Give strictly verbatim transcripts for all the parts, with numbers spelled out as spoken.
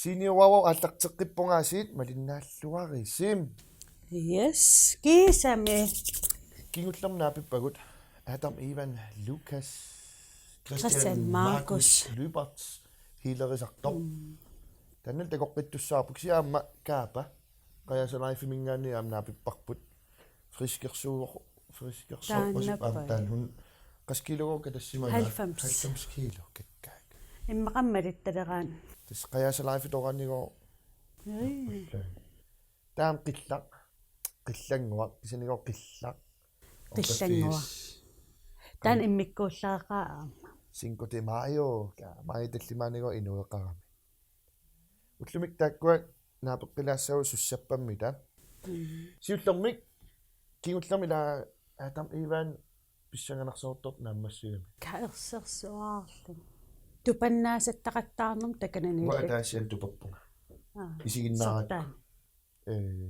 Siiniuaavoq aallarteqqippunga aasiit malinnaalluarisi. Yes, kiisami. Kingullermik naapippagut Adam, Ivan, Lukas, Christian, Christian, Markus, Markus Lyberth, healerisartoq. Mm. Taanna takoqqittussaavoq kisianni aamma Kaapa. Qajaasa Life-iminngaanniit aamma naapipparput. Friskersuuvoq, friskersuuvoq. Taannappai. Aamma taanna hun-, qassit kiilukkakka tassima? Halvfems. Halvfems kiilu kakkaak. Immaqa aamma malittaleraanni. Tassa Qajaasa Life-itooraannigu. Ii. Taanna qillaq. Qillannguaq, kisianni qillaq. Qillannguaq. Taanna immikkuullaaqaaq aamma. Cinco de Mayo, ka, maaji tallimaanigu inueqarami. Ullumikkut taakkua naapeqqilaassavagut sussappammita. Mm. Siullermik kingullermik ila Adam, Ivan pissanganarsiortortut naammassigami. Ka ersersuarlu. Tupannaasattaqattaarnermut takananiilluta. Uanga ataasiaannaq tupappunga. Aa. Isiginnaarakku. Sortaan. Ee,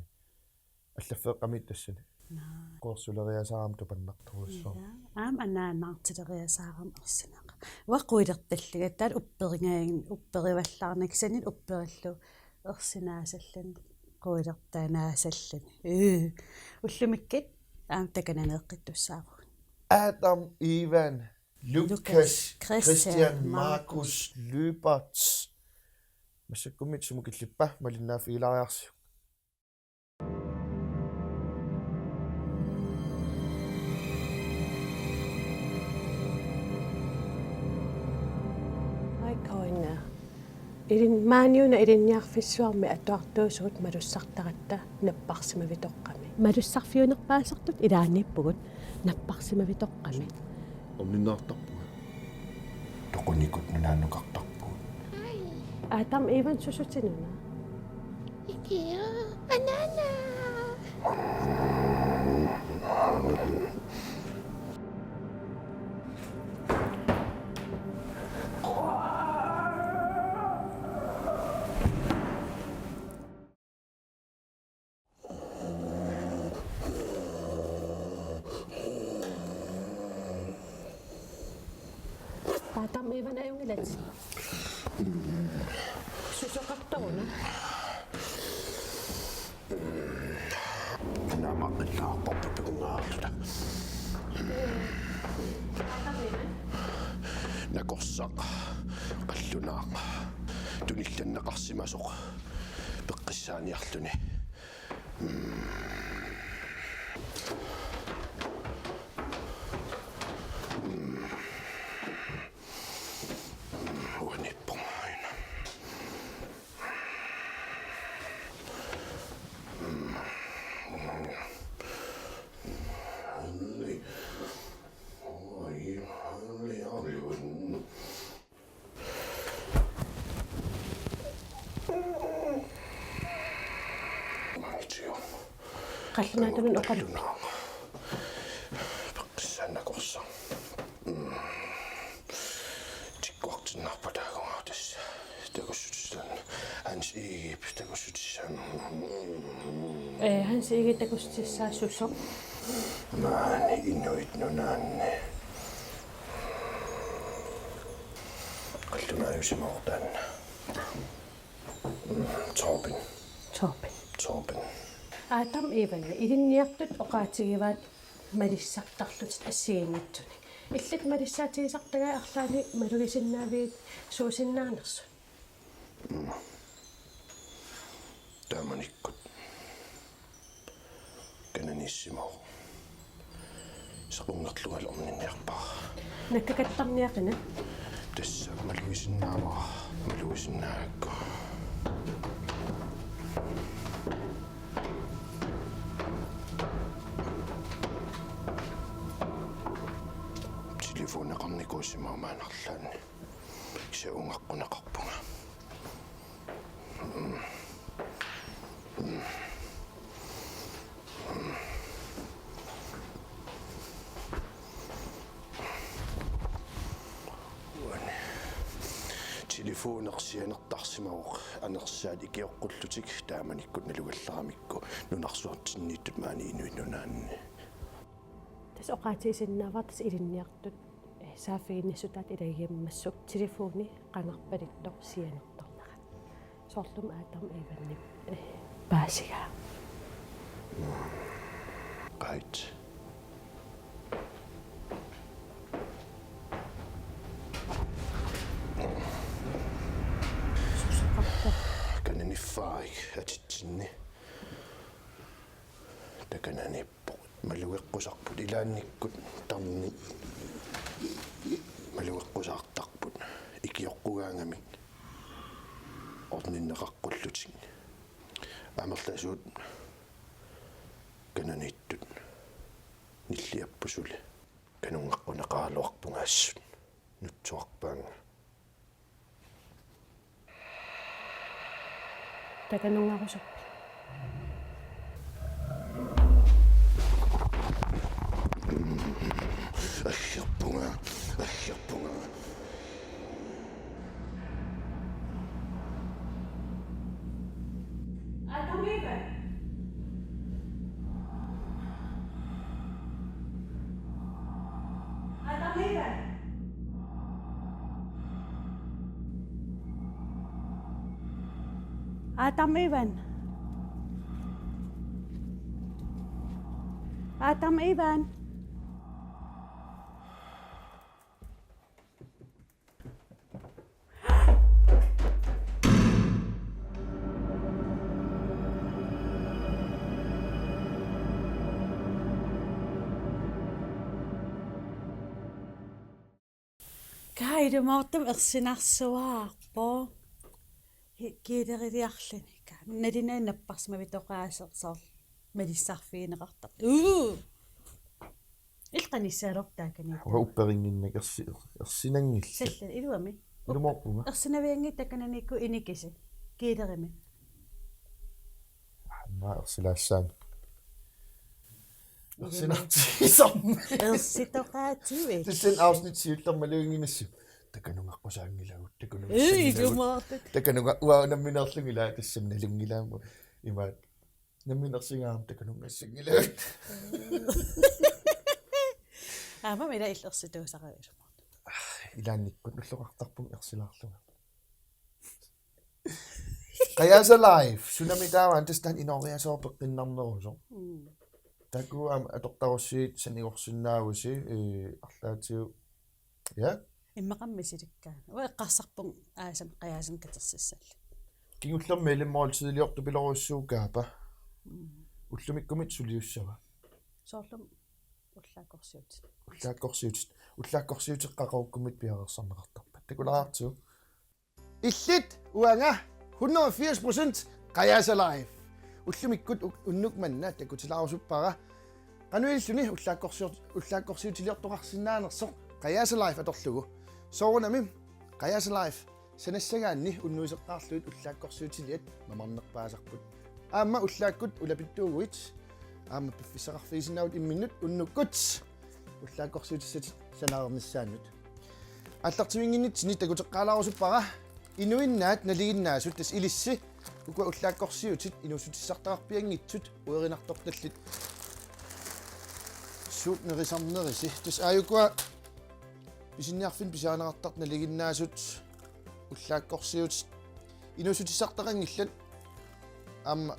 allaffeeqqamiit tassani. Naa. Qoorsuleriasaarama tupannartorujussuarmik. Ila. Aamma anaanaartileriasaarama ersinaqaaq. Uanga quilertallunga taanna upperigaanni, upperivallaarnanga kisianni upperillugu ersinaasalluni, quilertanaasalluni. Ee. Ullumikkut aamma takananiiqqittussaavugut. Adam, Ivan, Lukas, Lukas, Christian, Christian, Markus, Markus Lyberth. Massakkummi sumut killippa malinnaaffigilaariarsiuk. Aikoinna. Ilin-, maaniuna ilinniarfissuarmi atuartuusugut malussartaratta napparsimavitoqqami. Malussarfiunerpaasartut ilaanniippugut napparsimavitoqqami. Orninnaartarpunga. Toqunikut nunaannukartarpugut. Adam, Ivan, susutinuna. Ikio, anaana. Adam, Ivan, ajunngilaq. Susoqartoruna. Naamaqqillaarporput pikungaarluta. Nakorsaq qallunaaq tunillanneqarsimasoq peqqissaaniarluni. Uaniippunga aina. Qallunaatut oqarpoq. Peqqissaannakorsaq. Mm. Tikkuartinnaarpara taagunnga tassa. Takussutissaq. Hans Egedep takussutissaa. Ee, Hans Egedep takussutissaa susoq? Maani Inuit Nunaanni. Qallunaajusimavoq taanna. Mm, Torben. Torben. Torben. Adam, Ivan, ilinniartut oqaatigivaat malissartarlutit assigiinngitsunik. Illit malissaatigisartagai arlaannik malugisinnaavigit suusinnaanersut? Mm. Taamanikkut. Kananiissimavoq. Saqunngerlungalu orninniarpara. Nakkakattarniaqina. Tassa malugisinnaavara, malugisinnaagakku. Telefoneqarnikuusimavoq maani arlaanni. Kisianni ungaqqunneqarpunga. Uani. Telefoneq sianertarsimavoq anersaat ikioqqullutik taamanikkut nalugallaramikku nunarsuartinniittut maani Inuit Nunaanni. Tassa oqaatigisinnaavara tassa ilinniartut, eh, saaffiginnissutaat ilagigammassuk telefoni qangarpalittoq sianertarnerat. Soorlumi Adam Evanip, eh, paasigaa. Right. Kanani faik atitsinni. Takananiippoq. Malugeqqusarput ilaannikkut tarni. Malugeqqusaartarput. Ikioqqugaangamik. Orninneqaqqullutik. Amerlasuut kananiittut. Nilliapput suli. Kanunngeqquneqaraluarpunga assut. Nutsuarpaannga. Takanungarusuppit. Aggerpunga, aggerpunga. Adam Evan. Adam Evan. Adam Evan. Adam Evan. Kai, ilumoortumik ersinarsuaarpoq. Hi-, kiileriliarluni. Kai, nalunaaq napparsimavitoqaaseq soorlu malissarfigineqartartoq. Uu! Illit qanissaalortaakani. Uanga upperinnginnakku ersi-, ersinanngillat. Sallani, iluamik. Ilumoorpunga. Ersinavianngitsoq takananiikkuit inikisi. Kiilerimi. Aamma ersilaassaanga. Ersinartigisarmi. Ersitoqaatigiuk. Tassa afsnit siullermik maluginnginnassi. Takanungaqqusaanngilagut, Ii, takanungaqqusaanngilagut. Jumaartat. Takanunga-, uanga nammineerlunga ilaa tassami nalunngilaamma. Imaat. Namminersigaam takanungassanngilagut. Aamma ila illit ersituusaraluarpit. Ilaannikkut ulloqartarpunga ersilaarlunga. Qajaasa Live, sunami taava, tassa taanna inooriaaseq peqqinnarnerusoq. Mm. Taakku aamma atortarussigit sanigorsinnaavusi, ee, arlaatigut. Ja. Immaqami misilikkaanni. Uanga eqqarsarpunga aasami qajaasamik katersissallugu. Kingullermi medlemsmåltidiliortupilorujussuukaapa? Mm. Ullumikkumit suliussava? Soorlumi ullaakkorsiutit. Ullaakkorsiutit. Ullaakkorsiutit qaqugummi piareersarneqartarpat. Takulaartigu. Illit uanga hundrede og firs procent Qajaasa Live. Ullumikkut u-, unnuk manna takutilaarusuppara. Qanoq ililluni ullaakkorsior-, ullaakkorsiutiliortoqarsinnaanersoq Qajaasa Live atorlugu. Soorunami Qajaasa Live sanassagaanni unnuiseqqaarlugit ullaakkorsiutiliat mamarnerpaasarput. Aamma ullaakkut ulapittuuguit aamma piffissaqarfigisinnaavutit imminnut unnukkut ullaakkorsiutissatit sanaarnissaannut. Aallartivinnginnitsinni takuteqqaalaarusuppara inuinnaat nalinginnaasut, tassa ilissi ukua ullaakkorsiutit inuussutissartaqarpianngitsut uerinartortallit. Suut nerisarnerisi. Tassa aajukua pisiniarfinni pisiarineqartartut nalinginnaasut ullaakkorsiutit inuussutissartaqanngillat. Aamma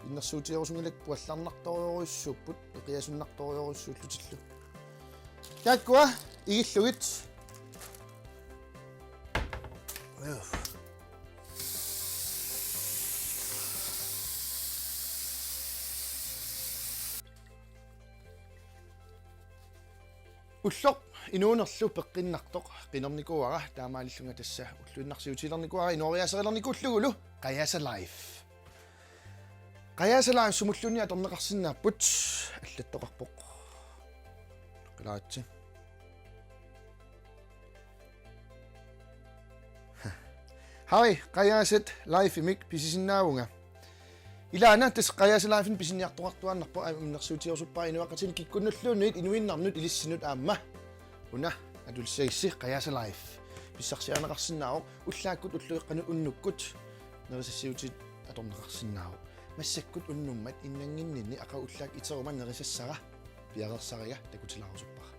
innersuutigisunngilagut, puallarnartorujorujussuupput, eqiasunnartorujorujussuullutillu. Taakkua igillugit. Ulloq inuunerlu peqqinnartoq qinernikuuara, taamaalillunga tassa ulluinnarsiutigilernikuuara inooriaaserilernikuullugulu Qajaasa Live. Qajaasa Live sumulluunniit atorneqarsinnaapput, allattoqarpoq. Qilaaritsi. Hej, Qajaasat Live-imik pisisinnaavunga. Ilaana tassa Qajaasa Live-inik pisiniartoqartuaannarpoq, aamma innersuutigerusuppara inuiaqatigiinnut kikkunnulluunniit inuinnarnut ilissinnut aamma. Una atulissagissi Qajaasa Live. Pissarsiarineqarsinnaavoq ullaakkut ulluiqqanut unnukkut nerisassiutit atorneqarsinnaavoq. Massakkut unnummat innannginninni aqagu ullaaq iteruma nerisassara piareersariga takutilaarusuppara.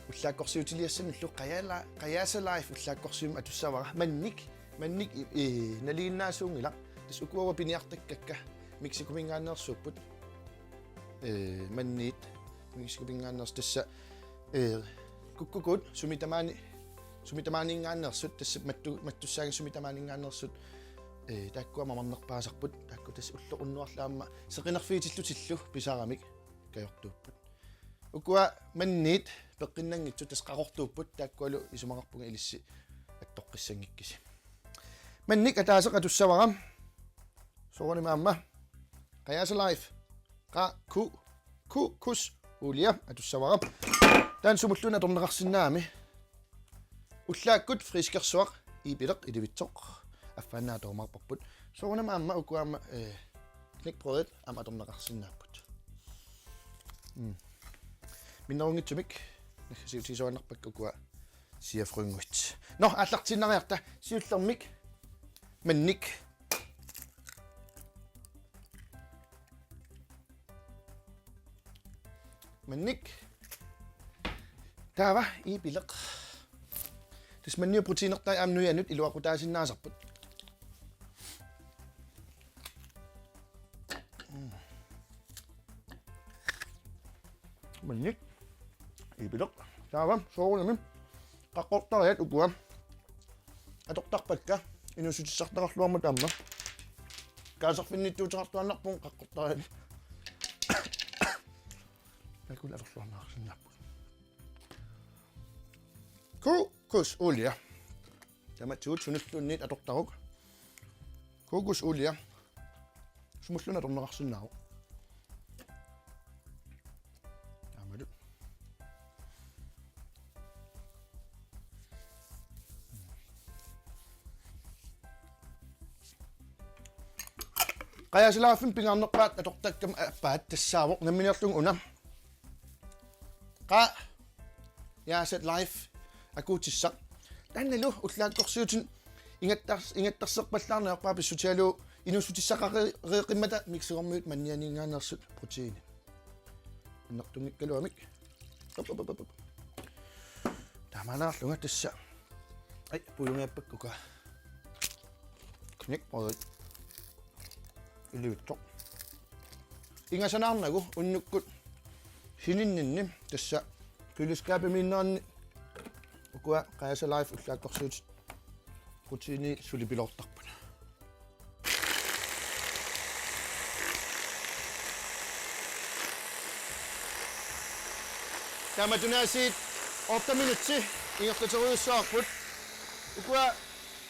Ullaakkorsiutiliassannullu Qajala-, Qajaasa Live ullaakkorsiummik atussavara, mannik Mannik i-, i-, nalinginnaasuunngilaq. Tassa ukua piniartakkakka Mexicominngaanneersuupput. Ee, manniit Mexicominngaanneersut tassa, ee, kukkukuut sumi tamaani, sumi tamaaninngaanneersut, tassa mattu-, mattussaanngitsut sumi tamaaninngaanneersut, ee, taakkua mamarnerpaasarput, taakku tassa ulloq unnuarlu aamma seqinerfigitillutillu pisaramik kajortuupput. Ukua manniit peqqinnanngitsut tassa qaqortuupput, taakkualu isumaqarpunga ilissi attoqqissanngikkisi. Mannik ataaseq atussavara. Soorunami aamma Qajaasa Life. Qa-, ku-, ku-, kus, ulia atussavara. Taanna sumulluunniit atorneqarsinnaagami. Ullaakkut friskersuaq, iipileq ilivitsoq, affaannaa atorumaarparput. Soorunami aamma ukua aamma, eh, knækbrødit aamma atorneqarsinnaapput. Mm. Minnerunngitsumik naggasiutigisoqarnerpakka ukua siafrønguit. Nå, aallartiinnariarta, siullermik mannik. Mannik. Taava iipileq. Tassa manniup proteiinertai aamma nujanut iluaqutaasinnaasarput. Mm. Mannik. Iipileq. Taava soorunami qaqortariat ukua atortarpakka inuussutissartaqarluarmata aamma. Kaasarfinnittuuteqartuaannarpugut qaqortariat. Taakku atorluarneqarsinnaapput. Kokosolie. Tamatigut sunulluunniit atortaruk. Kokosolie. Sumulluunniit atorneqarsinnaavoq. Taamalu. Qajaasa Life-imi pingaarnerpaat atortakkama aappaat tassaavoq nammineerlunga una. Qa- Qajaasa Life akuutissaq. Taannalu ullaakkorsiutit ingattars-, ingattarserpallaarneq ajorpara pissutigalugu inuussutissaqareeqqimmata Mexicogormiut mannianinngaanneersut proteiini. Annertunngikkaluamik. Op, op, op, op, op. Taamaalaarlunga tassa. Ai, pujunngiappakka ukua. Knækbrødit. Ilivitsoq. Ingasanaarnagu unnukkut sininninni tassa køleskabimiinneranni ukua Qajaasa Life ullaakkorsiutit proteiini sulipiloortarput. Taamatunaasiit otte minutsi ingerlaterujussuarput. Ukua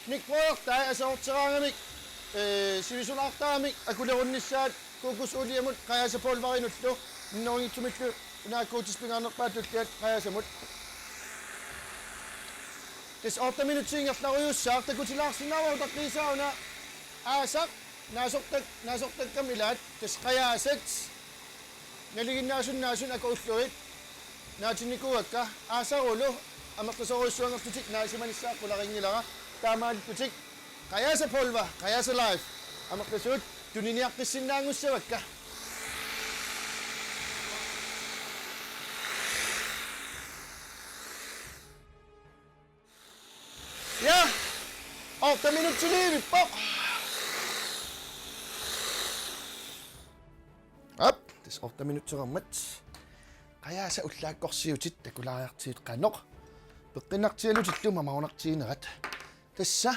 knækbrødit aserorteraangamik, ee, sivisulaartaramik akulerunnissaat kokosoliemut qajaasapulverinullu, minnerunngitsumillu una akuutissaq pingaarnerpaat tulliat qajaasamut. Tassa otte minutsi ingerlarujussuaq, takutilaarsinnaavara utaqqiisaa una aasaq naasortak-, naasortakkama ilaat, tassa qajaasat nalinginnaasunik naasunik akuullugit naatinnikuuakka, aasarulu amerlasoorujussuanngorlutik naasimanissaat qularinngilara, taamaalillutik Qajaasa Pulver, Qajaasa Life amerlasuut tuniniaqqissinnaanngussavakka. Ja, otte minutsiliivippoq. Aap, tassa otte minutseqarmat. Qajaasa ullaakkorsiutit takulaariartigit qanoq peqqinnartigalutillu mamarunartiginerat. Tassa,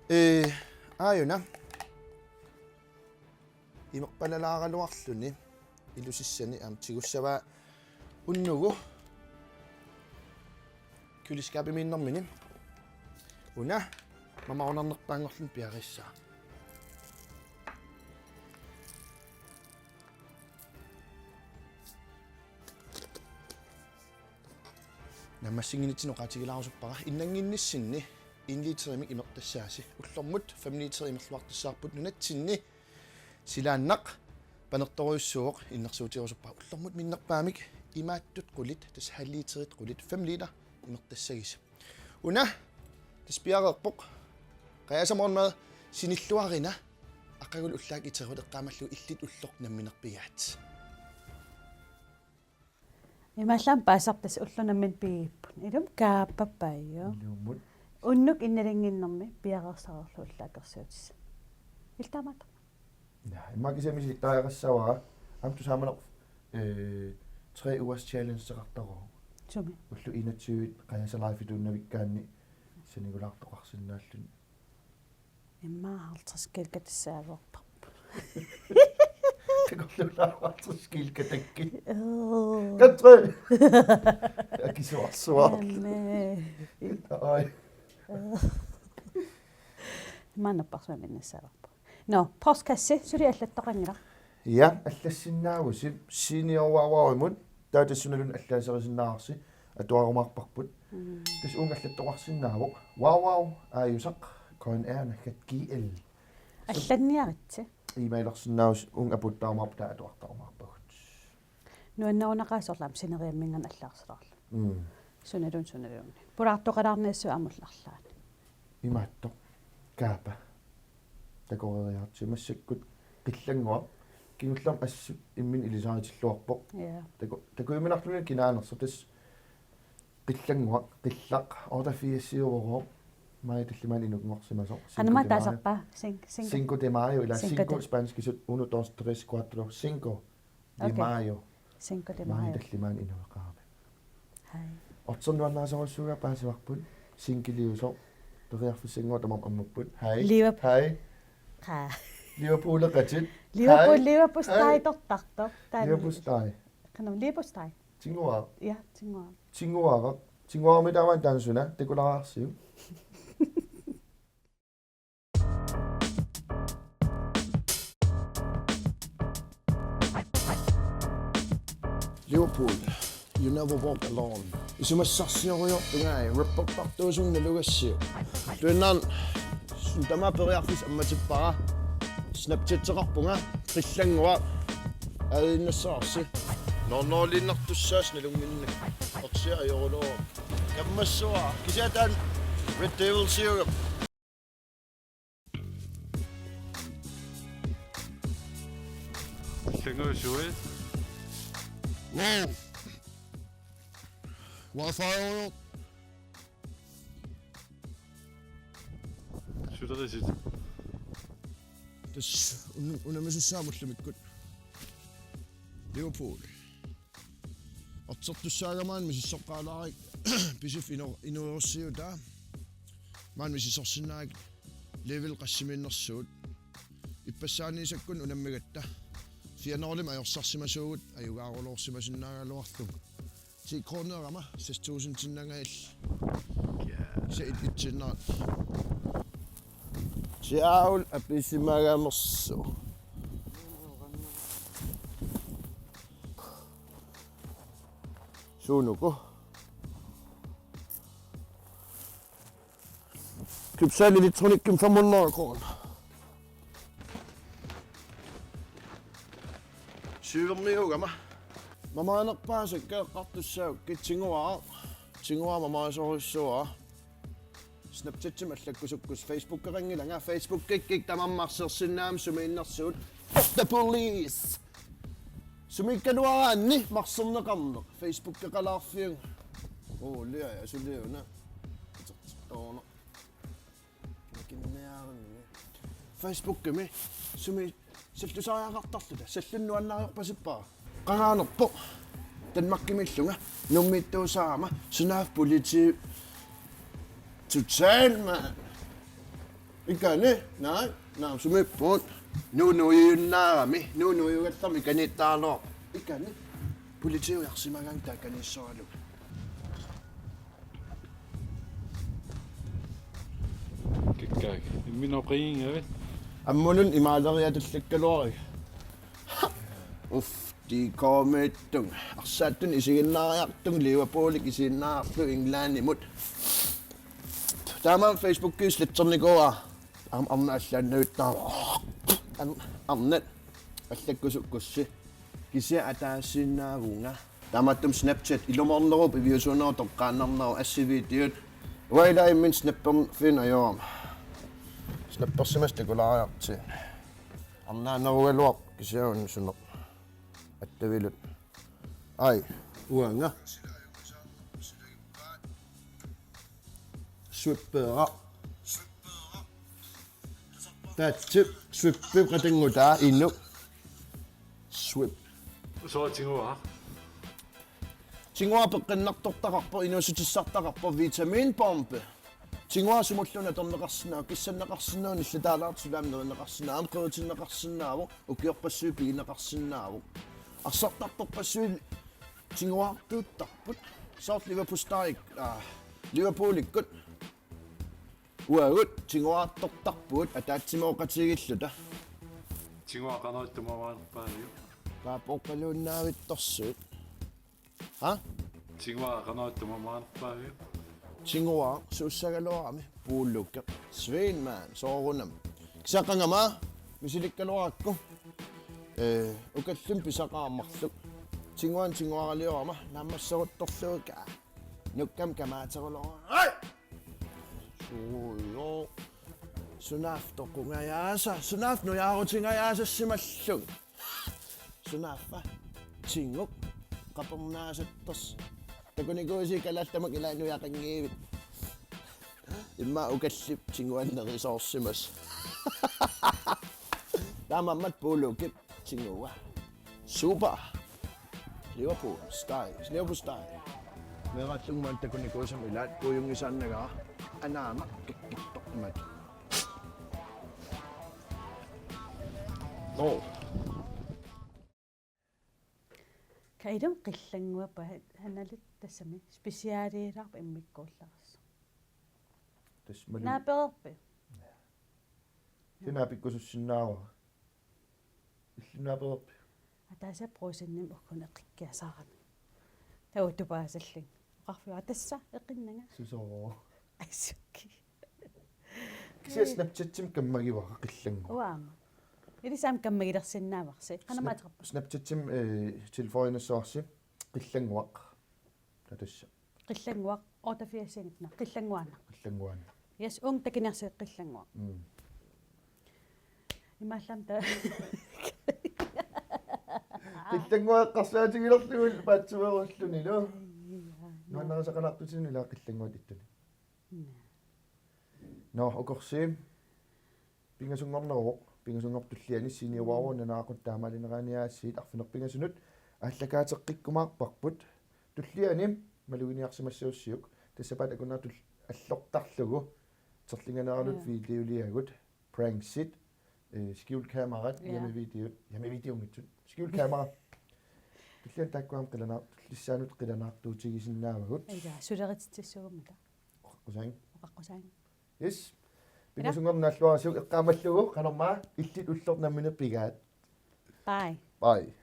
ee, aajuna imerpalalaaraluarluni ilusissani aamma tigussavaa unnugu køleskabimiinnermini. Una mamarunarnerpaanngorluni piareersaa. Naammassinnginnitsinnut oqaatigilaarusuppara, innannginnissinni en literimik imertassaasi. Ullormut fem literit imerluartassavarput nunatsinni. Silaannaq panertorujussuuvoq, innersuutigerusuppara. Ullormut minnerpaamik imaattut qulit, tassa halv literit qulit, fem liter imertassagisi. Una tassa piareerpoq. Qajaasa morgenmad sinilluarina. Aqagulu ullaakkut iteruleqqaamallugu illit ulloq namminerpigaat. Imaallaat paasartas ulloq nammineq pigipput. Ilumut kaappappaajo. Ilumut. Unnuk innalinnginnermi piareersarlugu ullaakkersuutissa. Iltaamaattarma. Ja, immaqa kisianni misigittariaqassavara. Aamma tusaamaneq, eh, tre ugers challenge-eqartarpoq. Sumi? Ullut enogtyve qajasalaafituunnavikkaanni sanigulaartoqarsinnaalluni. Immaqa halvtreds kilo katassaavoq. Takorluulaartarsiskil katakki. Katri! Akisuarsuaq. Aamma. Ai. Maanna parsuaminnissaavappu. Nå, postkassi suli allattoqanngilaq. Ja, allassinnaavusi senior Wow Wowimut. Taava tassungaluunniit allaaserisinnaasarsi atuarumaarparput. Mm. Tassa uunga allattoqarsinnaavoq. Wow Wow, aajusaq, K N R naggat G L. Allanniaritsi. E-mailersinnaavusi uunga apuuttaarumaarput taava atuartarumaarpagut. Nuannerunaqaaq soorlu aamma sineriamminngaanniit allaarsilaarluni. Mm. Sunaluunniit sunaluunniit. Pulaartoqalaarniassavat amullarlaani. Imaattoq. Kaapa. Takoreeriartigu massakkut Qillannguaq. Kingullermik assut imminut ilisaritilluarpoq. Ja. Taku-, takujuminarluni kinaanersoq tassa Qillannguaq, qillaq, otteogfirsiuvoq. Maajip tallimaanni inunngorsimasoq. Qanimut taasarpa? Cinco de Mayo. Cin-, Cinco de Mayo, ilaa Cinco de Cinco spanskisut, uno, dos, tres, cuatro, cinco de Mayo. Okay. Cinco de Mayo. Maajip tallimaanni inueqarami. Hai. Otsernuannaasorujussuugaa paasivarput, singkiliusoq, periarfissannguaq tamarmik ammapput. Hai. Liverpool. Hai. Qaa. Liverpooleqatit. Liverpool, hai. Liverpool hai. Style tortartoq. Taanna. Liverpool style. Qanam Liverpool style. Tinguaa. Ja, tinguaa. Tinguaaraq. Tinguaarami taamaani taanna suna, takulaarsiuk. Liverpool, you never walk alone. Isumassarsioriortunga, rapperpartuusunga nalugassiuk. Tuinnaarn, sun tamaat periarfissaq ammatippara. Snapchateqarpunga, Qillannguaq. Aajunnassarsi. Nornorliinnartussaasi nalunnginnakku. Orsia ajoruloo. Kammassuara. Kisianni taanna Red Devil siugam. Qillannguaq suit. Wow. Wi-Fi. Sulerisit. Tassa un-, unammisussaammat ullumikkut. Liverpool. Otsertussaagama maani misissoqqaalaarlugit Pisiffik ino-, inooriussiutaa. Maani misissorsinnaagiga level qassimiinnersugut. Ippassaaniisakkut unammigatta. Fire nul-imik ajorsarsimasuugut, ajugaaruloorsimasinnaagaluarlugu. Ti kroneerama, seks tusindinnangajaat. Ja. Se et, et sinnaat. Siaul apisimagamersu. Suunuku. Købsal Elektronikken fem hundrede kroner. Syvermiugama. Mamaanerpaasakka eqqartussaakkit tinguara. Tinguara mamaasorujussuara. Snapchatimik allakkusukkus Facebookeqanngilanga. Facebookikkut tamarmik arsersinnaammata sumiinnersugut. F the police. Sumiikkaluaraanni marserneqarneq. Facebookeqalaarfiugu. Oo, lia, ja, suliuna. Toona. Nakinniarami. Facebookimi sumi sallusariaqartarluta. Sallunnuannariorpasippara. Qangaanerpoq. Danmarkimiillunga. Nuummiittuusaarama. Sunaaffa politi. Total, mand. Ikani? Nej. Naam, sumiippugut. Nuunuujunnaarami. Nuunuujugallarami ikaniittaraluarpoq. Ikani? Politiit ujarsimagaangat taakaniissoralugu. Kikkaak. Imminut oqigigavit? Ammunun imaaleriatallakkaluarlugit. Uff, de komiittunga. Arsaattunik isiginnaariartunga Liverpoolip isiginnaarlugu Englandimut. Taamaammat Facebookimi sletternikua. Aamma arnat allaannavittaarama. Arn-, arnat allakkusukkussi. Kisianni ataasiinnaavunga. Taamaattumik Snapchat ilumoornerup iviusuunerup toqqaannarnerup assi videot. Uanga ilaa imminut snapperfiuneq ajorama. Snappersimasoq takulaariartigu. Arnaanerugaluarpoq kisianni suneq. Attavilut. Ai, uanga. Sweepeeraq. Tatsip, sweepip qatanngutaa inuk. Sweep. Soorlu tiguara. Tiguara peqqinnartortaqarpoq, inuussutissartaqarpoq, vitaminbombe. Tiguara sumulluunniit atorneqarsinnaavoq, kissanneqarsinnaavoq, nillataalaartoq sulaamik nerineqarsinnaavoq, qeritinneqarsinnaavoq, ukiorpassuit pigineqarsinnaavoq. Arsartartorpassuit tiguaartuuttarput. Soorlu leverpostejik, aa, Liverpoolikkut. Uagut tiguaartortarpugut ataatsimooqatigiilluta. Tiguara qanoq ittumamaanerpaaviuk? Paapooqqaluinnaavittorsuit. Ha? Tiguara qanoq ittumamaanerpaaviuk? Tiguara suussagaluarami puulukeq. Sveinman, soorunami. Kisianni qanga aamma misilikkaluarakku. Ee, ukallimi pisaqaaq marluk. Tiguani tiguaraliorama naammasseruttorlugu. Nukkami kamaaterulorama. Ai! Suujo. Sunaaffa toqungajaasa. Sunaaffa nujaarutigajaasassimallunga. Sunaaffa. Tiguk. Qapernaasattorsi. Takunikuuisi kalaallit tamakku ilaat nujaqanngivit. Immaqa ukallip tiguani nerisoorsimasoq. Taamaammat puulukip tigua. Super. Leverpostej. Leverpostej. Meeraallunga maani takunikuusama ilaat puiunngisaannagara. Anaana kikkittoq imatut. Nå. Kan ilum qillannguarpa, han er lidt tassami specialiulerpoq immikkuullarissoq. Tassa malu- Naapereerpiuk? Ja. Illit naapikkusussinnaavara. Illit naapereerpiuk? Ataaseq Brugsenimi ugguuna eqikkiasaarami. Taava tupaasallunga. Oqarfigaara tassa eqinnanga. Susoq. Assukki. Kisianni Snapchatimi kammagivara qillannguaq. Uanga. Ilissi aamma kammagilersinnaavarsi. Qanamaaterpa? Snap-, Snapchatimi, eh, tilføjinassavarsi qillannguaq. Taava tassa. Qillannguaq otteogfirs, naa, qillannguaannaq. Qillannguaannaq. Yes, uunga takunersut qillannguaq. Mm. Imaallaat ta-. Qillannguaq eqqarsaatigilerlugu paatsuerullunilu. Nuannarisaqalaartutit ilaa qillannguat ittuni. Naa. Nå, ukorsiim. Pingasunngorneruvoq, pingasunngortoq tulliani seniorerujussuit naluara taamaalineraaniaasiit arfineq-pingasunut aallakaateqqikkumaarparput. Tulliani maluginiarsimassasussiuk, tassa sapaatip akunnera tul-, allortarlugu terlinganeralutut. Ja. Videoliagut, pranksit, eh, skjult kamerat, ja, hjemmevideot, hjemmevideonngitsut, skjult kamera. Tulliani taakku aamma qilanaar-, tullissaanut qilanaartuutigisinnaavagut. Ila, sulerititsissuummata. Oqaqqusaanga. Oqaqqusaanga. Yes. Ila. Pingasunngorneralluarisiuk eqqaamallugu, qanormaa, illit ullormut nammineq pigaat. Bye. Bye.